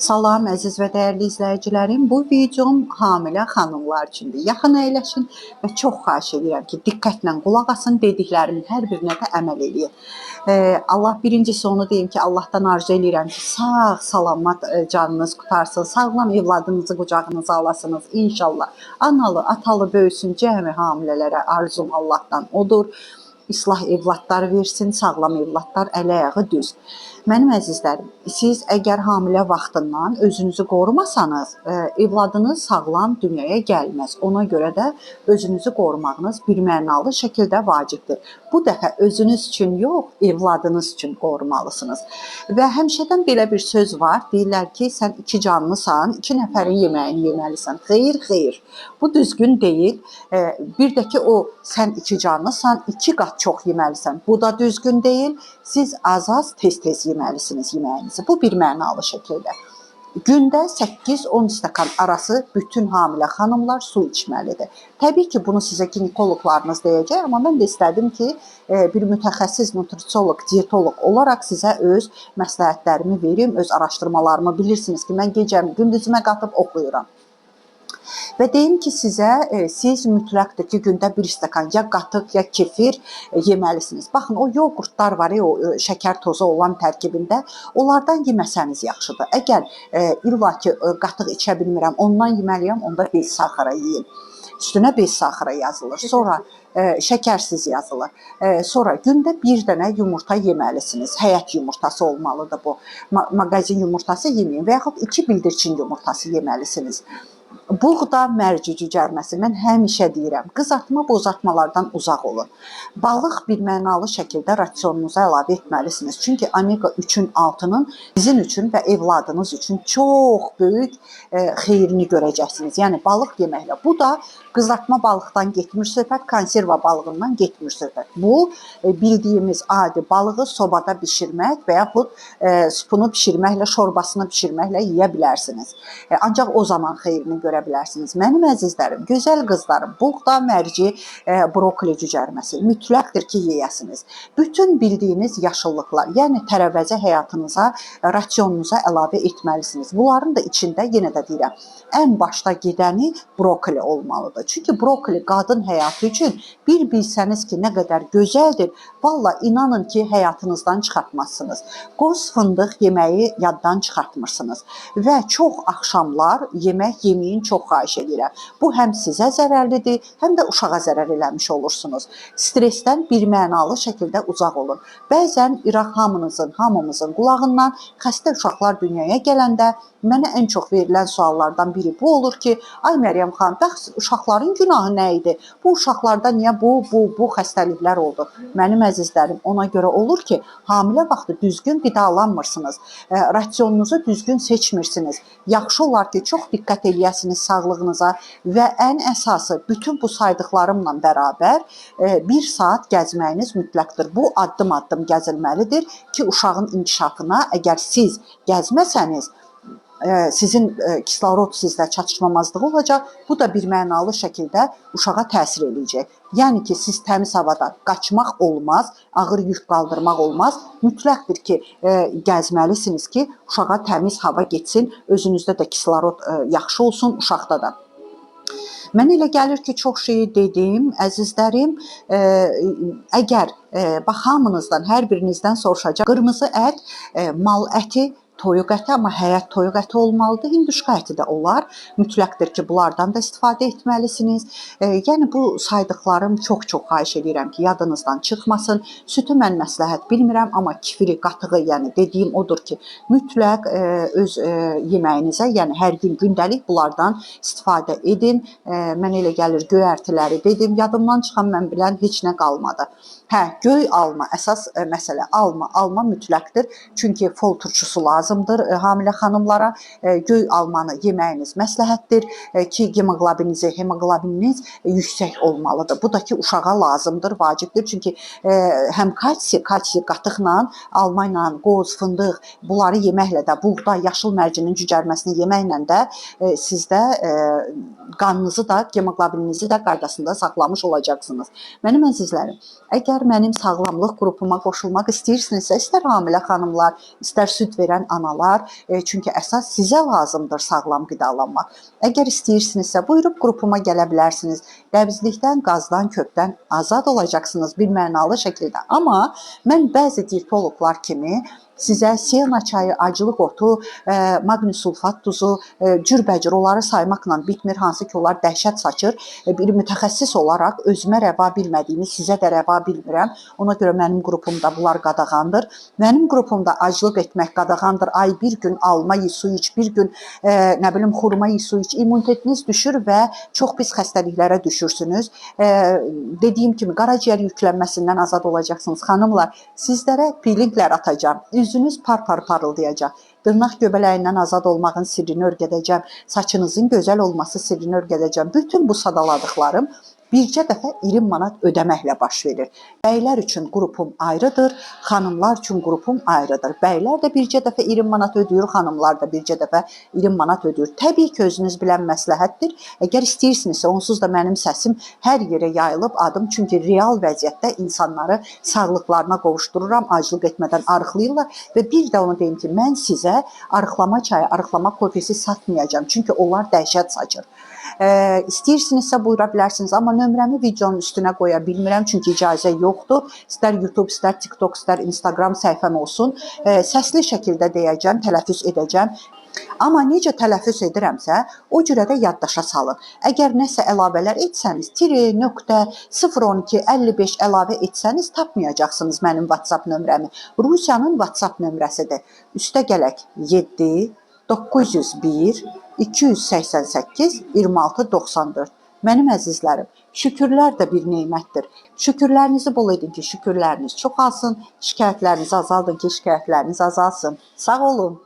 Salam əziz və dəyərli izləyicilərim. Bu videom hamilə xanımlar üçündür. Yaxın əyləşin və çox xahiş edirəm ki, diqqətlə qulaq asın, dediklərimin hər birinə də əməl eləyin. Allah birincisi onu deyim ki, Allahdan arzu eləyirəm ki, sağ, salamat canınız qurtarsın, sağlam evladınızı qucağınıza alasınız inşallah. Analı, atalı böyüsün cəmi hamilələrə arzum Allahdan odur. İslah evladlar versin, sağlam evladlar, əli ayağı düz. Mənim əzizlərim, siz əgər hamilə vaxtından özünüzü qorumasanız, evladınız sağlam dünyaya gəlməz. Ona görə də özünüzü qorumağınız bir mənalı şəkildə vacibdir. Bu dəfə özünüz üçün yox, evladınız üçün qorumalısınız. Və həmişədən belə bir söz var, deyirlər ki, sən iki canlısan, iki nəfərin yeməyini yeməlisən. Xeyr, xeyr. Bu düzgün deyil. Bir də ki, o sən iki canlısan, iki qat çox yeməlisən. Bu da düzgün deyil. Siz az-az, tez-tez yeməlisiniz yeməyinizi. Bu bir mənalı şəkildə. Gündə 8-10 stəkan arası bütün hamilə xanımlar su içməlidir. Təbii ki, bunu sizə ginekoloqlarınız deyəcək, amma mən də istədim ki, bir mütəxəssis nutrisioloq, diyetoloq olaraq sizə öz məsləhətlərimi verim, öz araşdırmalarımı bilirsiniz ki, mən gecəmi gündüzümə qatıb oxuyuram. Və deyim ki sizə, siz mütləqdir ki, gündə bir stəkan ya qatıq, ya kefir yeməlisiniz. Baxın, o yoğurtlar var, o şəkər tozu olan tərkibində, onlardan yeməsəniz yaxşıdır. Əgər illa ki, qatıq içə bilmirəm, ondan yeməliyəm, onda bez saxara yeyin. Üstünə bez saxara yazılır. Sonra şəkərsiz yazılır. Sonra gündə bir dənə yumurta yeməlisiniz. Həyət yumurtası olmalıdır bu. Mağazin yumurtası yeməyin və yaxud 2 bildirçin yumurtası yeməlisiniz. Buğda mərci cücərməsi, mən həmişə deyirəm, qızartma, bozartmalardan uzaq olun. Balıq bir mənalı şəkildə rasionunuza əlavə etməlisiniz. Çünki omega 3-ün 6-nın sizin üçün və evladınız üçün çox böyük xeyrini görəcəksiniz. Yəni balıq yeməklə. Bu da qızartma balıqdan getmir söhbət, konserva balığından getmir söhbət. Bu bildiyimiz adi balığı sobada bişirmək və yaxud supunu bişirməklə, şorbasını bişirməklə yeyə bilərsiniz. Ancaq o zaman xeyrini görə bilərsiniz. Mənim əzizlərim, gözəl qızlarım, buğda, mərci, brokoli cücərməsi mütləqdir ki, yeyəsiniz. Bütün bildiyiniz yaşıllıqlar, yəni tərəvəzi həyatınıza, rasionunuza əlavə etməlisiniz. Bunların da içində, yenə də deyirəm, ən başda gedəni brokoli olmalıdır. Çünki brokoli qadın həyatı üçün bir bilsəniz ki, nə qədər gözəldir, valla inanın ki, həyatınızdan çıxartmazsınız. Qoz fındıq yeməyi yaddan çıxartmırsınız və çox axşamlar yemək yeməyin çox xahiş edirəm. Bu həm sizə zərərlidir, həm də uşağa zərər eləmiş olursunuz. Stressdən bir mənalı şəkildə uzaq olun. Bəzən İraq hamımızın qulağından xəstə uşaqlar dünyaya gələndə mənə ən çox verilən suallardan biri bu olur ki, ay Məryəm xanım, bəs uşaqların günahı nə idi? Bu uşaqlarda niyə bu xəstəliklər oldu? Mənim əzizlərim, ona görə olur ki, hamilə vaxtı düzgün qidalanmırsınız, rasionunuzu düzgün seçmirsiniz. Yaxşı olar ki, çox diqqət eləyəsiniz sağlığınıza və ən əsası bütün bu saydıqlarımla bərabər bir saat gəzməyiniz mütləqdir. Bu addım-addım gəzilməlidir ki, uşağın inkişafına əgər siz gəzməsəniz, sizin kislorod sizdə çatışmamazlığı olacaq. Bu da bir mənalı şəkildə uşağa təsir eləyəcək. Yəni ki, siz təmiz havada qaçmaq olmaz, ağır yük qaldırmaq olmaz. Mütləqdir ki, gəzməlisiniz ki, uşağa təmiz hava getsin, özünüzdə də kislorod yaxşı olsun, uşaqda da. Mənə elə gəlir ki, çox şeyi dedim, əzizlərim. Əgər bax hamınızdan, hər birinizdən soruşacaq. Qırmızı ət, mal əti, toyuq əti, amma həyət toyuq əti olmalıdır. Hinduşka əti də olar. Mütləqdir ki, bunlardan da istifadə etməlisiniz. Yəni bu saydıqlarım çox-çox xahiş edirəm ki, yadınızdan çıxmasın. Sütü mən məsləhət bilmirəm, amma kefiri, qatığı, yəni dediyim odur ki, mütləq öz yeməyinizə, yəni hər gün gündəlik bunlardan istifadə edin. Mənə elə gəlir göyərtiləri dedim, yadımdan çıxan mən bilən heç nə qalmadı. Hə, göy alma əsas məsələ. Alma mütləqdir. Çünki fol turşusu lazımdır hamilə xanımlara. Göy almanı yeməyiniz məsləhətdir ki, hemoqlobininiz yüksək olmalıdır. Bu da ki, uşağa lazımdır, vacibdir. Çünki həm kalsi qatıqla, alma ilə, qoz, fındıq bunları yeməklə də, buğda, yaşıl mərcinin cücərməsini yeməklə də sizdə qanınızı da, hemoqlobininizi də qaydasında saxlamış olacaqsınız. Mənim əzizlərim, əgər mənim sağlamlıq qrupuma qoşulmaq istəyirsinizsə, istər hamilə xanımlar, istər süd verən analar, analar, çünki əsas sizə lazımdır sağlam qidalanmaq. Əgər istəyirsinizsə, buyurub qrupuma gələ bilərsiniz. Qəbizlikdən, qazdan, köpdən azad olacaqsınız bir mənalı şəkildə. Amma mən bəzi dietoloqlar kimi sizə sena çayı, acılıq otu, maqni sulfat duzu, cürbəcür onları saymaqla bitmir, hansı ki onlar dəhşət saçır. Bir mütəxəssis olaraq özümə rəva bilmədiyimi sizə də rəva bilmirəm. Ona görə mənim qrupumda bunlar qadağandır. Mənim qrupumda aclıq etmək qadağandır. Ay bir gün alma ye, su iç, bir gün nə bilim xurma ye, su iç. İmmunitetiniz düşür və çox pis xəstəliklərə düşürsünüz. Dediyim kimi qaraciyər yüklənməsindən azad olacaqsınız. Xanımlar, sizlərə peelinglər atacağam. Üzünüz par-par parıldayacaq. Dırnaq göbələyindən azad olmağın sirrini öyrədəcəm. Saçınızın gözəl olması sirrini öyrədəcəm. Bütün bu sadaladıqlarım bircə dəfə 20 manat ödəməklə baş verir. Bəylər üçün qrupum ayrıdır, xanımlar üçün qrupum ayrıdır. Bəylər də bircə dəfə 20 manat ödəyir, xanımlar da bircə dəfə 20 manat ödəyir. Təbii ki, özünüz bilən məsləhətdir. Əgər istəyirsinizsə, onsuz da mənim səsim hər yerə yayılıb adım, çünki real vəziyyətdə insanları sağlıqlarına qovuşdururam, aclıq etmədən arıqlayırlar və bir də onu deyim ki, mən sizə arıqlama çayı, arıqlama kofesi satmayacağam, çünki onlar dəhşət saçır. İstəyirsinizsə buyura bilərsiniz, amma nömrəmi videonun üstünə qoya bilmirəm, çünki icazə yoxdur. İstər YouTube, istər TikTok, istər Instagram səhifəm olsun. Səsli şəkildə deyəcəm, tələffüz edəcəm. Amma necə tələffüz edirəmsə, o cürə də yaddaşa salın. Əgər nəsə əlavələr etsəniz, tire, nöqtə, 012, 55 əlavə etsəniz, tapmayacaqsınız mənim WhatsApp nömrəmi. Rusiyanın WhatsApp nömrəsidir. Üstə gələk 7 901 288 26 94. Mənim əzizlərim, şükürlər də bir nemətdir. Şükürlərinizi bol edin ki, şükürləriniz çoxalsın, şikayətlərinizi azaldın ki, şikayətləriniz azalsın. Sağ olun.